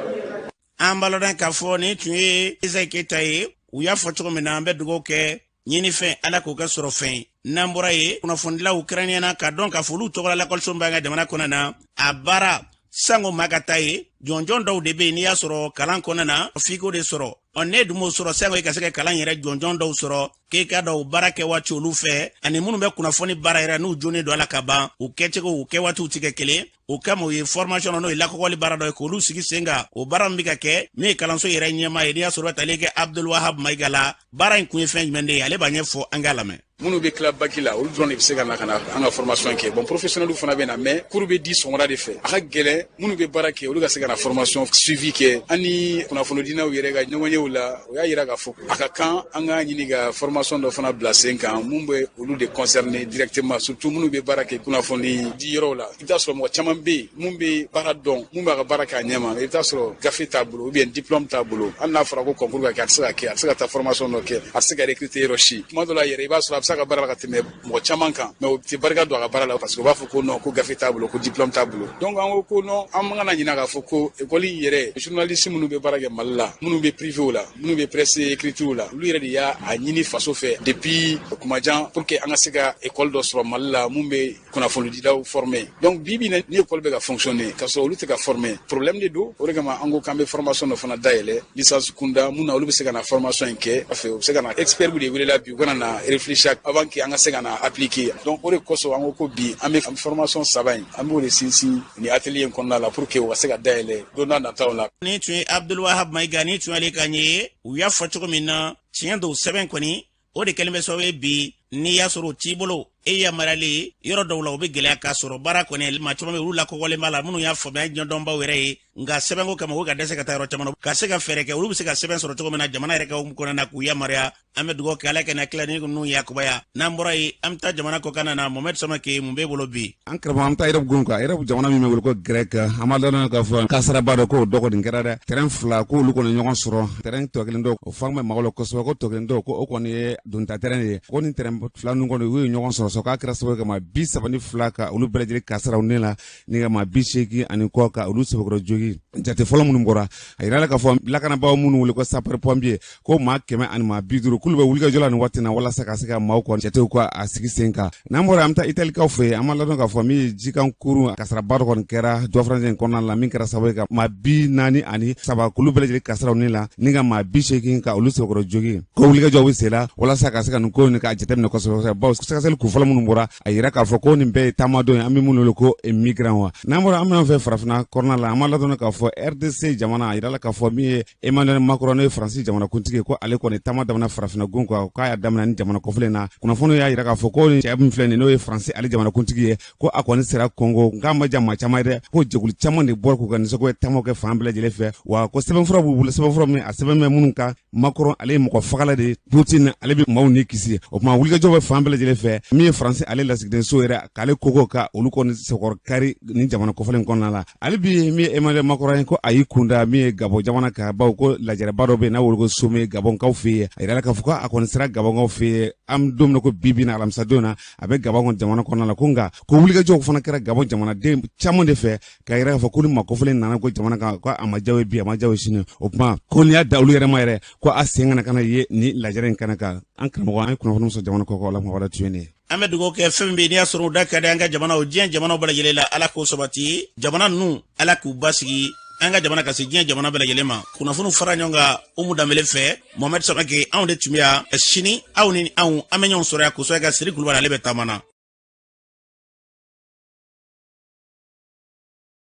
An b'a lɔn k'a fɔ nin tun ye Ezayi Keyita ye. U y'a fɔ cogo min na, an bɛ dugawu kɛ, ɲinifɛn, Ala k'o kɛ sɔrɔ fɛn ye. N'an bɔra yen, kunnafonidilaw kɛrɛnkɛrɛnnenya na, k'a dɔn k'a fɔ olu tɔgɔla lakɔliso b'an ka jamana kɔnɔ na, a baara Sango maa ka taa ye jɔnjɔn dɔw de bɛ yen, n'i y'a sɔrɔ kalan kɔnɔna na, f'i k'o de sɔrɔ. Ɔ ne dun m'o sɔrɔ, sango i ka se ka kalan yɛrɛ jɔnjɔn dɔw sɔrɔ, k'e ka dɔn baara kɛ waati olu fɛ, ani minnu bɛ kunnafoni baara yɛrɛ n'u jonnen don a la ka ban, u kɛcogo, u kɛ waatiw ti kɛ kelen. O kama u ye formation, n'o ye lakɔgɔli baara dɔ ye, k'olu sigi sen kan. O baara min bɛ ka kɛ, min ye kalanso yɛrɛ ɲɛmaa ye, n'i y'a sɔrɔ tali kɛ Abdulwahab Mayiga la, baara in kun ye fɛn jumɛn de ye, ale b'a ɲɛfɔ, an k'a lamɛn. Minnu bɛ tila bac la, olu dɔrɔn de bɛ se ka na ka na an ka formation kɛ. Bon, professionnels fana bɛ na, mais cours bɛ di sɔgɔmada de fɛ. A ka gɛlɛn minnu bɛ baara kɛ, olu ka se ka na formation suivi kɛ. An ni kunnafonidinaw yɛrɛ ka ɲɔgɔnyew la, o y'a yira k'a fɔ a ka kan an k'a ɲini ka formation dɔ fana bila sen kan mun bɛ olu de concerner directement, surtout minnu bɛ baara kɛ kunnafoni di yɔrɔw la. I bɛ taa sɔrɔ mɔgɔ caman bɛ yen mun bɛ baara dɔn, mun b'a ka baara kɛ a ɲɛ ma, i bɛ taa sɔrɔ gafe t'a bolo ou bien diplôme t'a bolo. Hali n'a fɔra ko concours ka kɛ, a tɛ se ka kɛ, a tɛ se ka taa formation dɔ kɛ, a tɛ se ka recruter yɔrɔ si. Tuma dɔ la yɛrɛ, i b'a sɔrɔ a bɛ se a ka baara la ka tɛmɛ mɔgɔ caman kan, mais o tɛ barika don a ka baara la, parce que u b'a fɔ ko non, ko gafe t'a bolo, ko diplôme t'a bolo. Donc an ko ko non, an man kana ɲinɛ k'a fɔ ko école yɛrɛ, journaliste minnu bɛ baara kɛ Mali la, minnu bɛ privé la, minnu bɛ presse écrite la, olu yɛrɛ de y'a ɲini faso fɛ depuis kumajan pour que an ka se ka école dɔ sɔrɔ Mali la mun bɛ kunnafonidilaw former. Donc bi bi in na, ni école bɛ ka fonctionner ka sɔrɔ olu tɛ ka former, problème de don. O de kama an ko k'an bɛ formation dɔ fana dayɛlɛ licence kunda, mun na olu bɛ se ka na formation in kɛ fɛ, u bɛ se ka na. Expert de welela bi, u kana na réfléchir avant que an ka se ka na appliquer. Donc o de kosɔn an ko ko bi an bɛ formation saba in, an b'o de sinsin ni atelier in kɔnɔna la pour que u ka se ka dayɛlɛ don n'a nataw la. Ni tun ye Abdulwahab Mayiga, ni tun y'ale ka ɲɛ ye. U y'a fɔ cogo min na, tiɲɛ don, sɛbɛn kɔni, o de kɛlen bɛ sababu ye bi, n'i y'a sɔrɔ o t'i bolo, e yamaruyalen yɔrɔ dɔw la, o bɛ gɛlɛya k'a sɔrɔ baara kɔni. Maa caman bɛ, olu lakɔgɔlen b'a la, minnu y'a faamuya ɲɛdɔnbaw yɛrɛ ye, nka sɛbɛnko kama, u ka dɛsɛ ka taa yɔrɔ caman na ka se ka fɛɛrɛ kɛ olu bɛ se ka sɛbɛn sɔrɔ cogo min na jamana yɛrɛ ka hukumu kɔnɔna na, k'u yamaruya. An bɛ dugawu kɛ, Ala ka na tila ni ninnu yakubaya. N'an bɔra yen, an bɛ taa jamana kɔkan na. Mohamed Samake, mun b'e bolo bi? An karamɔgɔ, an bɛ taa Europe gun kan. Europe jamana min bɛ wele ko Grec, an b'a dɔn k'a fɔ kasaraba dɔ k'o dɔ kɔni kɛra dɛ. Tɛrɛn fila k'olu kɔni ɲɔgɔn sɔrɔ. Tɛrɛn tɔ kelen dɔ, o fan bɛ mago la kosɛbɛ, ko tɔ kelen dɔ ko o kɔni ye donta tɛrɛn ye. Ko ni tɛrɛn fila ninnu kɔni u ye ɲɔgɔn sɔrɔ sɔrɔ, k'a kɛra sababu ye ka maa 32 ka olu bɛɛ lajɛlen kasaraw ne la, ni ka maa 80 ani kɔ ka olu sɛbɛkɔrɔ jogi. Jate fɔlɔ minnu bɔra, a yirala k'a fɔ lakanabaaw minnu wele ko sapeur pompier, ko maa 100 ani maa 50, k'olu bɛ wulikajɔ la nin waati na walasa ka se ka maaw kɔni jatew ka a sigi sen kan. N'an bɔra, an bɛ taa Italikaw fɛ yen. An b'a ladɔn k'a fɔ min ye jikan kurun kasaraba dɔ kɔni kɛra dɔ furancɛ in kɔnɔna la, min kɛra sababu ye ka maa 43 k'olu bɛɛ lajɛlen kasaraw ni la, ni ka maa 80 ka olu sɛbɛkɔrɔ jogi. Ko wulikajɔ bɛ sen la walasa ka se ka nin ko nin k'a jateminɛ kosɛbɛ kosɛbɛ, bawo sɛgɛsɛgɛli kun fɔlɔ minnu bɔra, a yira k'a fɔ ko nin bɛɛ ye taamadon ye, an bɛ minnu wele ko migrant wa. N'an bɔra, an bɛna fɛ farafinna kɔnɔna la. An b'a ladɔn k'a fɔ RDC jamana, a yirala k'a fɔ min ye Emmanuel Macron, n'o ye Faransi jamana kuntigi ye, ko ale kɔni taama daminɛ farafinna gun kan, k'a y'a daminɛ ni jamana kɔfɛlen na. Kunnafoniw y'a yira k'a fɔ ko cɛ min filɛ nin, n'o ye Faransi ale jamana kuntigi ye, ko a kɔni sera Kongo, nk'a ma diya maa caman ye dɛ. Ko jɛkulu caman de bɔra k'u ka nisɔngoya taamaw kɛ fan bɛɛ lajɛlen fɛ wa, ko sɛbɛnfura b'u bolo, sɛbɛnfura min a sɛbɛn bɛ minnu kan, Macron ale ye mɔgɔ fagala de ye, Poutine ale bɛ maaw ni kisi. O tuma wulikajɔ bɛ fan bɛɛ lajɛlen fɛ. Min ye Faransi ale lasigidenso yɛrɛ, k'ale koko ka olu kɔni sɛkɔrɔ kari ni jamana kɔfɛlen kɔnɔna la. Ale bi min ye Emmanuel Macron ye, ko a y'i kunda min ye Gabon jamana kan, bawo ko lajɛrɛba dɔ bɛ yen n'a wele ko sommet Gabɔnkaw fɛ yen. A yirala k'a fɔ ko a kɔni sera Gabɔnkaw fɛ yen. An don min na ko bi bi na, alamisadon na, a bɛ Gabɔn jamana kɔnɔna la. Ko nka ko wulikajɔw fana kɛra Gabɔn jamanaden caman de fɛ k'a yira k'a fɔ ko ni maa kɔfɛlen nana ko jamana kan, ko a ma diya ye bi, a ma diya ye sini. O tuma ko n'i y'a da olu yɛrɛ ma yɛrɛ, ko a sen kana kana ye ni lajɛrɛ in kɛnɛ kan. An karamɔgɔ, an ye kunnafoni sɔrɔ jamana kɔkan la, mɔgɔ tun ye nin ye. An bɛ dugawu kɛ, fɛn min bɛ n'i y'a sɔrɔ u da ka di an ka jamanaw, diɲɛ jamanaw bɛɛ lajɛlen la, Ala k'o sabati. Jamana ninnu, Ala k'u basigi, an ka jamana ka se diɲɛ jamana bɛɛ lajɛlen ma. Kunnafoniw fara ɲɔgɔn kan Umu Danbele fɛ, Mohamɛd Samake, anw de tun bɛ yan. Sini, aw ni anw, an bɛ ɲɔgɔn sɔrɔ yan kosɛbɛ ka Siri Kulubali, ale bɛ taama na.